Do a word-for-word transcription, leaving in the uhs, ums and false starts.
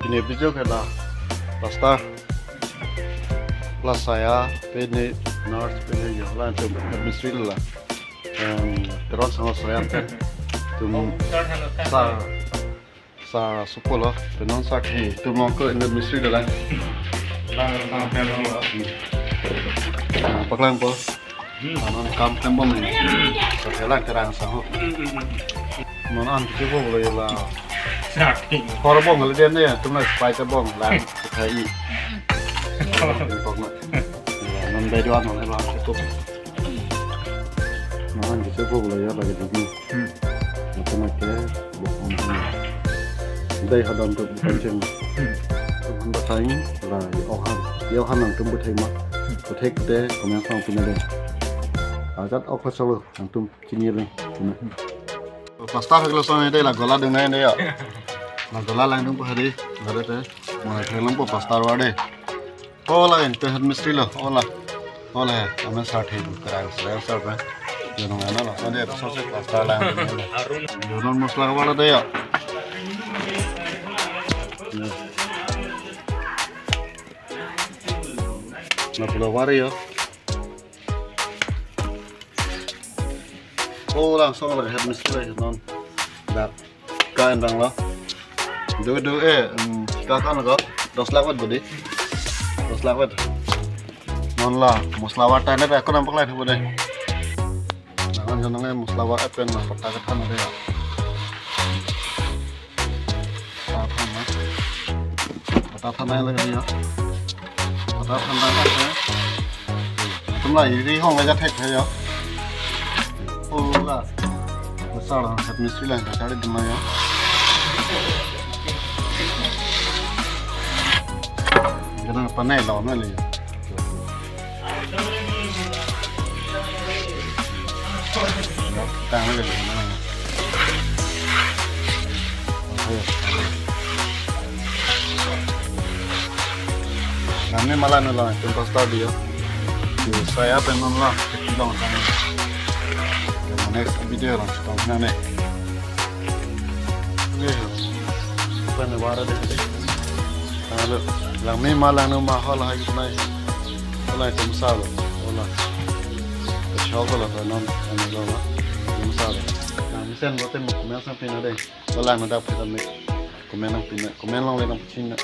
Pini video ke la plaster, la saya, pini nurse, pini yo la atum head mistri la. Em, Teron Sangho Soyam pen atum sa, sa supo lo, pini non sa ki atum along ke head mistri la. Ah, paklangpo. Hmm. Ah, non kam klembom ni. Sa kelang Terang Sangho. Hmm, hmm, hmm. Non an kisi bo lo yo la. Sakit. Hor bong le den ya, atum la spy ta bong la. Kai. Pok na. Ya, non bai do an non la cukup. Non an kisi bo lo yo la ke dini. Hmm. Atum ke bo. Dei hadam tu bukan ceng. Hmm. Atum batai la yo han. Yo han nangtum batai ma. Batai kute comment sang pina dei. Ajat ok pasal nangtum chini le. Plaster hak lo sang dei la gola dungai dei ya. La gola langdun pu hari. Hari te. Mana khelong pu plaster wa dei. Ola ente head mistri lo, ola. Ola, amen sa thei du kara, sa sa ba. Yo nong ana lo, sa de so se plaster lang. Yo non mosla wa dei ya. Yo. Na pulo wari yo. Oh, langsung lagi head mistri lagi non. Dak kain dang lo. Du du eh, em, ka kan lo. Dos lakh vet bodi. Dos lakh vet. Non la, mosla wa ta ne ba ko nam paklai thu bodi. Nangan jonang eh mosla wa apen la patta kethan de ya. Patta than na. Patta than na lagi ya. Patta than na ya. Atum la iri hong la ja thek thek ya. Pura. Masa la head mistri la ta chari dun ya. Kana panai lo na le. Tang le na. Nami malam lo, atum plaster dei ya. Saya pen non la, kita long sana. Next video lang, kita long sana. Pen wara de. Halo, langme ma langno ma hol hai kunai. Hol hai tum sa lo. Hol hai. Kachok lo non, ano lo ma. Tum sa lo. Nang mesen bote mo comment sang pina dei. Hol hai ma dak pina me. Comment nang pina. Comment long le nang pina.